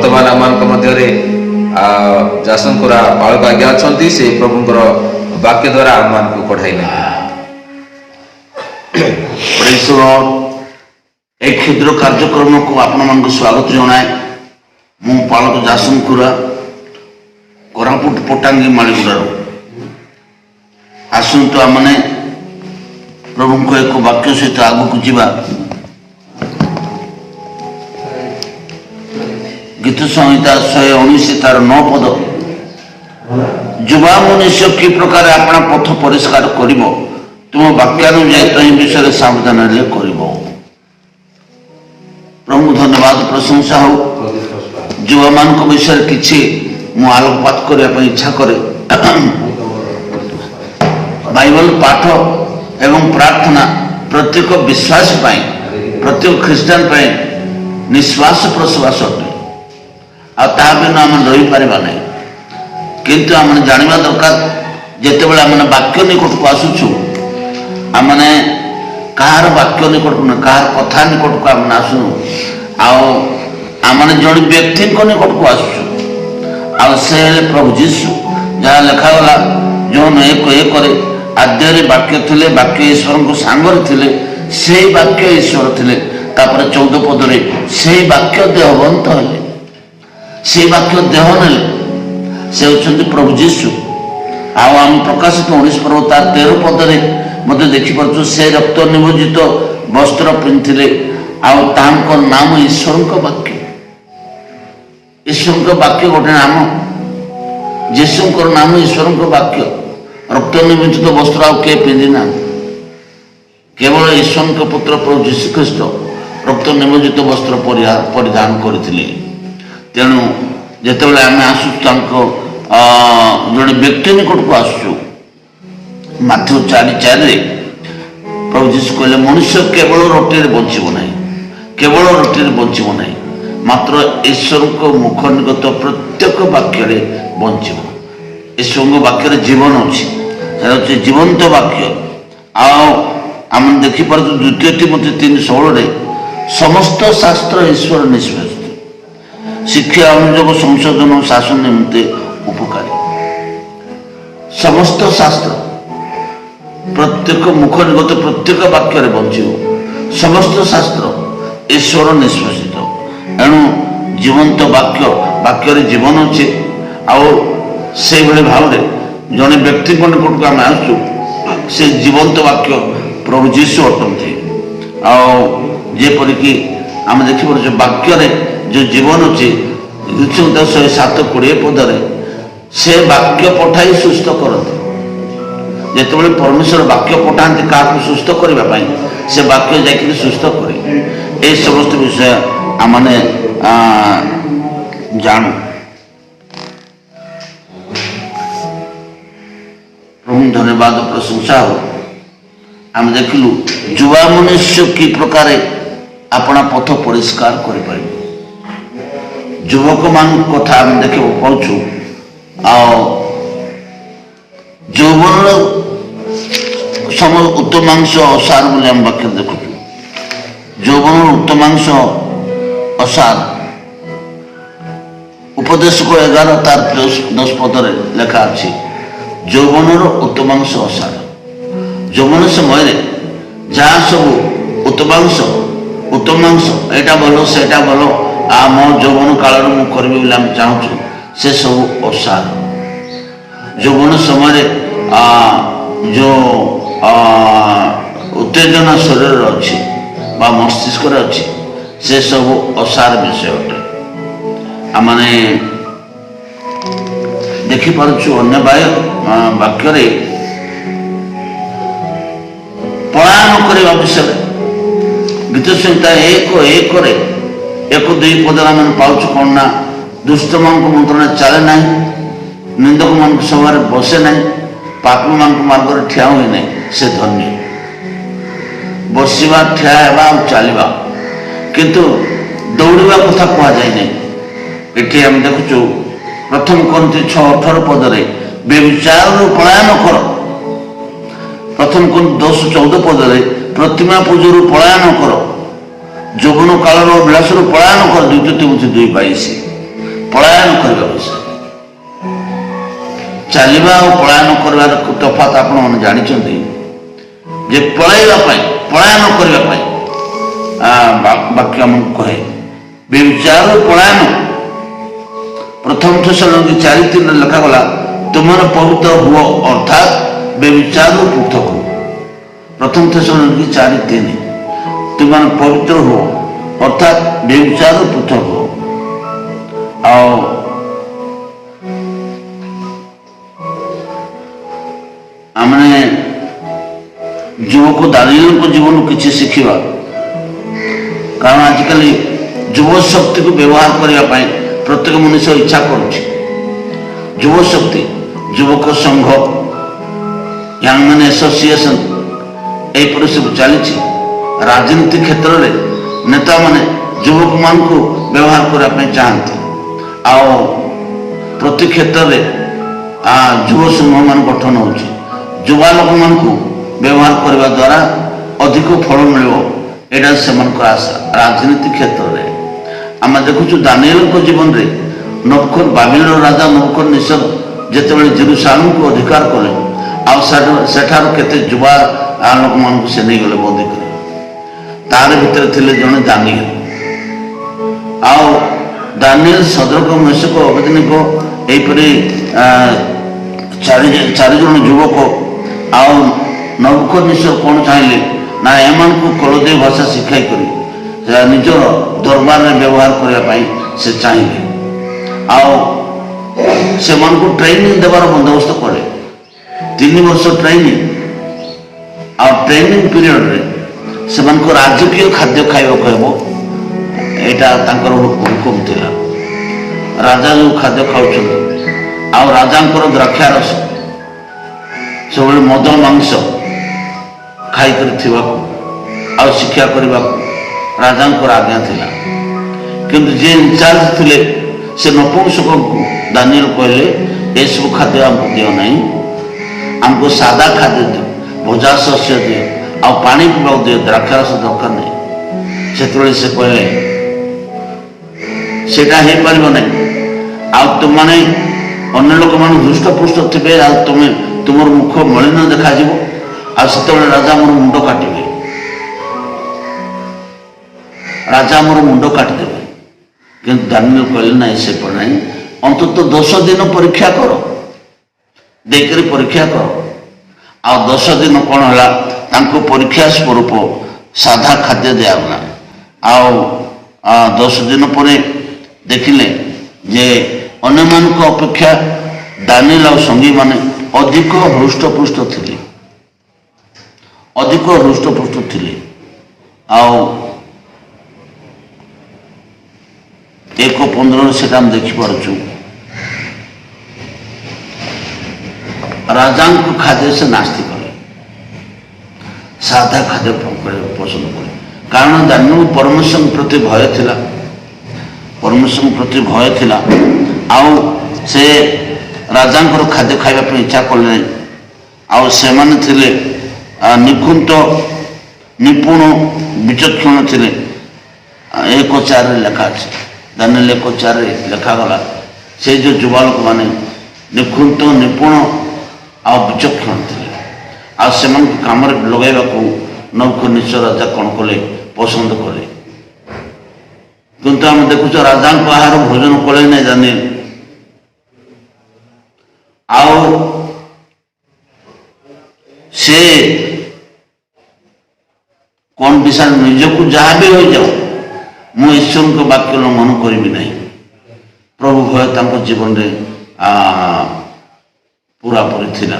ବର୍ତ୍ତମାନ ଆମମାନଙ୍କ ମଧ୍ୟରେ ଯାସଙ୍କୁରା ପାଳକ ଆଜ୍ଞା ଅଛନ୍ତି, ସେ ପ୍ରଭୁଙ୍କର ବାକ୍ୟ ଦ୍ୱାରା ଆମମାନଙ୍କୁ କଢ଼ାଇ ନେବେ। Praise the Lord. ଏହି କ୍ଷୁଦ୍ର କାର୍ଯ୍ୟକ୍ରମକୁ ଆପଣମାନଙ୍କୁ ସ୍ୱାଗତ ଜଣାଏ। ମୁଁ ପାଳକ ଯାସଙ୍କୁରା, କୋରାପୁଟ ପଟାଙ୍ଗୀ ମାଳିଗୁଡ଼ାରୁ। ଆସନ୍ତୁ ଆମମାନେ ପ୍ରଭୁଙ୍କ ଏକ ବାକ୍ୟ ସହିତ ଆଗକୁ ଯିବା। ଗୀତ ସଂହିତା 119 ତାର 9 ପଦ, ଯୁବା ମନୁଷ୍ୟ କି ପ୍ରକାର ଆପଣା ପଥ ପରିଷ୍କାର କରିବ, ତୁମ ବାକ୍ୟାନୁଯାୟୀ ତହିଁ ବିଷୟରେ ସାବଧାନ ହେଲେ କରିବ। ପ୍ରଭୁ ଧନ୍ୟବାଦ ପ୍ରଶଂସା ହଉ। ଯୁବାମାନଙ୍କ ବିଷୟରେ କିଛି ମୁଁ ଆଲୋକପାତ କରିବା ପାଇଁ ଇଚ୍ଛା କରେ। ବାଇବଲ ପାଠ ଏବଂ ପ୍ରାର୍ଥନା ପ୍ରତ୍ୟେକ ବିଶ୍ୱାସ ପାଇଁ, ପ୍ରତ୍ୟେକ ଖ୍ରୀଷ୍ଟିଆନ ପାଇଁ ନିଶ୍ୱାସ ପ୍ରଶ୍ୱାସ ଅଟେ, ଆଉ ତାହା ବିନା ଆମେ ରହିପାରିବା ନାହିଁ। କିନ୍ତୁ ଆମେ ଜାଣିବା ଦରକାର, ଯେତେବେଳେ ଆମେ ବାକ୍ୟ ନିକଟକୁ ଆସୁଛୁ, ଆମମାନେ କାହାର ବାକ୍ୟ ନିକଟକୁ ନୁହେଁ, କାହାର କଥା ନିକଟକୁ ଆମେ ଆସୁନୁ, ଆଉ ଆମମାନେ ଜଣେ ବ୍ୟକ୍ତିଙ୍କ ନିକଟକୁ ଆସୁଛୁ, ଆଉ ସେ ହେଲେ ପ୍ରଭୁ ଯୀଶୁ। ଯାହା ଲେଖାଗଲା ଯୋହନ 1:1, ଆଦ୍ୟରେ ବାକ୍ୟ ଥିଲେ, ବାକ୍ୟ ଈଶ୍ୱରଙ୍କ ସାଙ୍ଗରେ ଥିଲେ, ସେଇ ବାକ୍ୟ ଈଶ୍ୱର ଥିଲେ। ତାପରେ 14 ପଦରେ ସେଇ ବାକ୍ୟ ଦେହବନ୍ତ ହେଲେ, ସେଇ ବାକ୍ୟ ଦେହ ନେଲେ, ସେ ହେଉଛନ୍ତି ପ୍ରଭୁ ଯୀଶୁ। ଆଉ ଆମେ ପ୍ରକାଶିତ 19 ପର୍ବ ତାର 13 ପଦରେ ମଧ୍ୟ ଦେଖିପାରୁଛୁ, ସେ ରକ୍ତ ନିମଜ୍ଜିତ ବସ୍ତ୍ର ପିନ୍ଧିଥିଲେ, ଆଉ ତାଙ୍କ ନାମ ଈଶ୍ୱରଙ୍କ ବାକ୍ୟ। ଈଶ୍ୱରଙ୍କ ବାକ୍ୟ ଗୋଟେ ନାମ, ଯୀଶୁଙ୍କର ନାମ ଈଶ୍ୱରଙ୍କ ବାକ୍ୟ। ରକ୍ତ ନିମଜ୍ଜିତ ବସ୍ତ୍ର ଆଉ କିଏ ପିନ୍ଧି ନାହାନ୍ତି, କେବଳ ଈଶ୍ୱରଙ୍କ ପୁତ୍ର ପ୍ରଭୁ ଯୀଶୁଖ୍ରୀଷ୍ଟ ରକ୍ତ ନିମଜ୍ଜିତ ବସ୍ତ୍ର ପରିଧାନ କରିଥିଲେ। ତେଣୁ ଯେତେବେଳେ ଆମେ ଆସୁଛୁ ତାଙ୍କ ଜଣେ ବ୍ୟକ୍ତି ନିକଟକୁ ଆସୁଛୁ, ମାଥ୍ୟୁ 4:4 ପ୍ରଭୁ ଯୀଶୁ କହିଲେ, ମନୁଷ୍ୟ କେବଳ ରୋଟିରେ ବଞ୍ଚିବ ନାହିଁ, କେବଳ ରୋଟିରେ ବଞ୍ଚିବ ନାହିଁ, ମାତ୍ର ଈଶ୍ୱରଙ୍କ ମୁଖ ନିଗତ ପ୍ରତ୍ୟେକ ବାକ୍ୟରେ ବଞ୍ଚିବ। ଈଶ୍ୱରଙ୍କ ବାକ୍ୟରେ ଜୀବନ ଅଛି, ସେଟା ହେଉଛି ଜୀବନ୍ତ ବାକ୍ୟ। ଆଉ ଆମେ ଦେଖିପାରୁଛୁ ଦ୍ୱିତୀୟ ତୀମଥି 3:16 ସମସ୍ତ ଶାସ୍ତ୍ର ଈଶ୍ୱର ନିଷ୍ପେଷିତ, ଶିକ୍ଷା, ଅନୁଯୋଗ, ସଂଶୋଧନ, ଶାସନ ନିମନ୍ତେ ଉପକାରୀ। ସମସ୍ତ ଶାସ୍ତ୍ର ପ୍ରତ୍ୟେକ ମୁଖ ନିଗତ ପ୍ରତ୍ୟେକ ବାକ୍ୟରେ ବଞ୍ଚିବ। ସମସ୍ତ ଶାସ୍ତ୍ର ଈଶ୍ୱର ନିଷ୍ପେଷିତ। ଏଣୁ ଜୀବନ୍ତ ବାକ୍ୟ, ବାକ୍ୟରେ ଜୀବନ ଅଛି। ଆଉ ସେଇଭଳି ଭାବରେ ଜଣେ ବ୍ୟକ୍ତିଙ୍କ ନିକଟକୁ ଆମେ ଆସୁଛୁ, ସେ ଜୀବନ୍ତ ବାକ୍ୟ ପ୍ରଭୁ ଯୀଶୁ ଅଟନ୍ତି। ଆଉ ଯେପରିକି ଆମେ ଦେଖିପାରୁଛୁ ବାକ୍ୟରେ ଯେଉଁ ଜୀବନ ଅଛି, 107:20 ପଦରେ ସେ ବାକ୍ୟ ପଠାଇ ସୁସ୍ଥ କରନ୍ତି। ଯେତେବେଳେ ପରମେଶ୍ୱର ବାକ୍ୟ ପଠାନ୍ତି କାହାକୁ ସୁସ୍ଥ କରିବା ପାଇଁ, ସେ ବାକ୍ୟ ଯାଇକରି ସୁସ୍ଥ କରେ। ଏହି ସମସ୍ତ ବିଷୟ ଆମମାନେ ଜାଣୁ। ପ୍ରଭୁ ଧନ୍ୟବାଦ ପ୍ରଶଂସା ହଉ। ଆମେ ଦେଖିଲୁ ଯୁବା ମନୁଷ୍ୟ କି ପ୍ରକାରେ ଆପଣା ପଥ ପରିଷ୍କାର କରିପାରିବ। ଯୁବକମାନଙ୍କ କଥା ଆମେ ଦେଖିବାକୁ ପାଉଛୁ। ଆଉ ଯୌବନର ସମ ଉତ୍ତମାଂଶ ଅସାର ବୋଲି ଆମେ ବାକ୍ୟରେ ଦେଖୁଛୁ। ଯୌବନର ଉତ୍ତମାଂଶ ଅସାର। ଉପଦେଶକ 11 ତାର 10 ପଦରେ ଲେଖା ଅଛି, ଯୌବନର ଉତ୍ତମାଂଶ ଅସାର। ଯୌବନ ସମୟରେ ଯାହା ସବୁ ଉତ୍ତମାଂଶ, ଉତ୍ତମାଂଶ ଏଇଟା ଭଲ ସେଇଟା ଭଲ, ମୋ ଯୌବନ କାଳରେ ମୁଁ କରିବି ବୋଲି ଆମେ ଚାହୁଁଛୁ, ସେ ସବୁ ଅସାର। ଯୌବନ ସମୟରେ ଯେଉଁ ଉତ୍ତେଜନା ଶରୀରରେ ଅଛି ବା ମସ୍ତିଷ୍କରେ ଅଛି, ସେ ସବୁ ଅସାର ବିଷୟ ଅଟେ। ଆମମାନେ ଦେଖିପାରୁଛୁ ଅନ୍ୟ ବାକ୍ୟରେ ପଳାୟନ କରିବା ବିଷୟରେ ଗୀତ ସଂହିତା 1:1 1-2 ପଦରେ ଆମେ ପାଉଛୁ କ'ଣ ନା, ଦୁଷ୍ଟମାନଙ୍କ ମନ୍ତ୍ରଣା ଚାଲେ ନାହିଁ, ନିନ୍ଦକମାନଙ୍କ ସଭାରେ ବସେ ନାହିଁ, ପାପୀମାନଙ୍କ ମାର୍ଗରେ ଠିଆ ହୁଏ ନାହିଁ, ସେ ଧନ୍ୟ। ବସିବା, ଠିଆ ହେବା ଆଉ ଚାଲିବା, କିନ୍ତୁ ଦୌଡ଼ିବା କଥା କୁହାଯାଏ ନାହିଁ। ଏଠି ଆମେ ଦେଖୁଛୁ ପ୍ରଥମ କରିନ୍ଥୀୟ 6:18 ପଦରେ ବ୍ୟଭିଚାରରୁ ପଳାୟନ କର। ପ୍ରଥମ କରିନ୍ଥୀୟ 10:14 ପଦରେ ପ୍ରତିମା ପୂଜାରୁ ପଳାୟନ କର, ଯୌବନ କାଳର ବିଳାସରୁ ପଳାୟନ କର। ଦ୍ୱିତୀୟ ତୀମଥି 2:22। ପଳାୟନ କରିବା ବିଷୟ। ଚାଲିବା ଆଉ ପଳାୟନ କରିବାର ତଫାତ ଆପଣମାନେ ଜାଣିଛନ୍ତି ଯେ ପଳାଇବା ପାଇଁ, ପଳାୟନ କରିବା ପାଇଁ ବାକ୍ୟ ଆମକୁ କହେ ବ୍ୟଭିଚାର ପଳାୟନ। ପ୍ରଥମ ଥେସଲନୀକି 4:3 ଲେଖାଗଲା, ତୁମର ପବିତ୍ର ହୁଅ, ଅର୍ଥାତ୍ ବ୍ୟଭିଚାରରୁ ପୃଥକ ହୁଅ। ପ୍ରଥମ ଥେସଲନୀକି 4:3, ତୁମର ପବିତ୍ର ହୁଅ, ଅର୍ଥାତ୍ ବ୍ୟଭିଚାରରୁ ପୃଥକ ହୁଅ। ଆଉ ଆମେ ଯୁବକ ଦାନିଏଲଙ୍କ ଜୀବନରୁ କିଛି ଶିଖିବା, କାରଣ ଆଜିକାଲି ଯୁବ ଶକ୍ତିକୁ ବ୍ୟବହାର କରିବା ପାଇଁ ପ୍ରତ୍ୟେକ ମନୁଷ୍ୟ ଇଚ୍ଛା କରୁଛି। ଯୁବ ଶକ୍ତି, ଯୁବକ ସଂଘ, ୟଙ୍ଗମ୍ୟାନ୍ ଆସୋସିଏସନ, ଏହିପରି ସବୁ ଚାଲିଛି। ରାଜନୀତି କ୍ଷେତ୍ରରେ ନେତାମାନେ ଯୁବକମାନଙ୍କୁ ବ୍ୟବହାର କରିବା ପାଇଁ ଚାହାନ୍ତି। ଆଉ ପ୍ରତି କ୍ଷେତ୍ରରେ ଯୁବ ସମୂହମାନ ଗଠନ ହେଉଛି। ଯୁବା ଲୋକମାନଙ୍କୁ ବ୍ୟବହାର କରିବା ଦ୍ୱାରା ଅଧିକ ଫଳ ମିଳିବ, ଏଇଟା ସେମାନଙ୍କର ଆଶା। ରାଜନୀତି କ୍ଷେତ୍ରରେ ଆମେ ଦେଖୁଛୁ ଦାନିଏଲଙ୍କ ଜୀବନରେ ବାବିଲର ରାଜା ନବୂଖଦନିତ୍ସର ଯେତେବେଳେ ଜେରୁସାଲେମକୁ ଅଧିକାର କଲେ, ଆଉ ସେଠାରୁ କେତେ ଯୁବା ଲୋକମାନଙ୍କୁ ସେ ନେଇଗଲେ ବନ୍ଦୀ କରି। ତାର ଭିତରେ ଥିଲେ ଜଣେ ଦାନିଏଲ। ଆଉ ଦାନିଏଲ, ଶଦ୍ରକ, ମେଷକ, ଅବେଦନଗୋ, ଏହିପରି ଚାରିଜଣ ଯୁବକ। ଆଉ ନବୂଖଦନିତ୍ସର କ'ଣ ଚାହିଁଲେ ନା ଏମାନଙ୍କୁ କଲଦୀୟ ଭାଷା ଶିଖାଇ କରି ନିଜର ଦରବାରରେ ବ୍ୟବହାର କରିବା ପାଇଁ ସେ ଚାହିଁଲେ। ଆଉ ସେମାନଙ୍କୁ ଟ୍ରେନିଂ ଦେବାର ବନ୍ଦୋବସ୍ତ କଲେ, 3 ବର୍ଷ ଟ୍ରେନିଂ। ଆଉ ଟ୍ରେନିଂ ପିରିୟଡ଼ରେ ସେମାନଙ୍କୁ ରାଜକୀୟ ଖାଦ୍ୟ ଖାଇବାକୁ ହେବ, ଏଇଟା ତାଙ୍କର ହୁକୁମ ଥିଲା। ରାଜା ଯେଉଁ ଖାଦ୍ୟ ଖାଉଛନ୍ତି, ଆଉ ରାଜାଙ୍କର ଦ୍ରାକ୍ଷାରସ, ସବୁବେଳେ ମଦ ମାଂସ ଖାଇକରି ଥିବାକୁ ଆଉ ଶିକ୍ଷା କରିବାକୁ ରାଜାଙ୍କର ଆଜ୍ଞା ଥିଲା। କିନ୍ତୁ ଯିଏ ଇନଚାର୍ଜ ଥିଲେ ସେ ନପୁଂସକଙ୍କୁ ଦାନିଏଲ କହିଲେ, ଏସବୁ ଖାଦ୍ୟ ଆମକୁ ଦିଅ ନାହିଁ, ଆମକୁ ସାଦା ଖାଦ୍ୟ ଦିଅ, ଭଜା ଶସ୍ୟ ଦିଅ, ଆଉ ପାଣି ପିଇବାକୁ ଦିଅ, ଦ୍ରାକ୍ଷାରସ ଦରକାର ନାହିଁ। ସେତେବେଳେ ସେ କହିଲେ, ସେଇଟା ହେଇପାରିବ ନାହିଁ, ଆଉ ତୁମମାନେ ଅନ୍ୟ ଲୋକମାନେ ହୃଷ୍ଟପୁଷ୍ଟ ଥିବେ, ଆଉ ତୁମର ମୁଖ ମଳିନ ଦେଖାଯିବ, ଆଉ ସେତେବେଳେ ରାଜା ମୋର ମୁଣ୍ଡ କାଟିବେ, ରାଜା ମୋର ମୁଣ୍ଡ କାଟିଦେବେ। କିନ୍ତୁ ଦାନିଏଲ କହିଲେ, ନାଇଁ, ସେପରି ନାହିଁ, ଅନ୍ତତଃ 10 ଦିନ ପରୀକ୍ଷା କର, ଦେଇକରି ପରୀକ୍ଷା କର। ଆଉ 10 ଦିନ କ'ଣ ହେଲା, ତାଙ୍କୁ ପରୀକ୍ଷା ସ୍ୱରୂପ ସାଧା ଖାଦ୍ୟ ଦିଆଗଲା। ଆଉ 10 ଦିନ ପରେ ଦେଖିଲେ ଯେ ଅନ୍ୟମାନଙ୍କ ଅପେକ୍ଷା ଦାନିଏଲ ଆଉ ସଙ୍ଗୀମାନେ ଅଧିକ ହୃଷ୍ଟପୁଷ୍ଟ ଥିଲେ, ଅଧିକ ହୃଷ୍ଟପୁଷ୍ଟ ଥିଲେ। ଆଉ 1:15 ସେଟା ଆମେ ଦେଖିପାରୁଛୁ, ରାଜାଙ୍କ ଖାଦ୍ୟ ସେ ନାସ୍ତି କଲେ, ସାଧା ଖାଦ୍ୟ ପସନ୍ଦ କଲେ। କାରଣ ଦାନିଏଲଙ୍କୁ ପରମେଶ୍ୱରଙ୍କ ପ୍ରତି ଭୟ ଥିଲା, ପରମେଶ୍ୱରଙ୍କ ପ୍ରତି ଭୟ ଥିଲା। ଆଉ ସେ ରାଜାଙ୍କର ଖାଦ୍ୟ ଖାଇବା ପାଇଁ ଇଚ୍ଛା କଲେ ନାହିଁ। ଆଉ ସେମାନେ ଥିଲେ ନିଖୁନ୍ତ, ନିପୁଣ, ବିଚକ୍ଷଣ ଥିଲେ। 1:4 ଲେଖା ଅଛି, ଦାନିଏଲ 1:4 ଲେଖାଗଲା, ସେ ଯେଉଁ ଯୁବା ଲୋକମାନେ ନିଖୁନ୍ତ, ନିପୁଣ ଆଉ ବିଚକ୍ଷଣ ଥିଲେ। ଆଉ ସେମାନଙ୍କୁ କାମରେ ଲଗାଇବାକୁ ନବୂଖଦନିତ୍ସର ରାଜା କ'ଣ କଲେ, ପସନ୍ଦ କଲେ। କିନ୍ତୁ ଆମେ ଦେଖୁଛୁ ରାଜାଙ୍କ ଆହାର ଭୋଜନ କଲେ ନାହିଁ ଦାନିଏଲ। ଆଉ ସେ କ'ଣ ବିଷୟ, ନିଜକୁ ଯାହା ବି ହୋଇଯାଉ ମୁଁ ଈଶ୍ୱରଙ୍କ ବାକ୍ୟ ଲଙ୍ଘନ କରିବି ନାହିଁ। ପ୍ରଭୁ ଭୟ ତାଙ୍କ ଜୀବନରେ ପୁରାପୁରି ଥିଲା।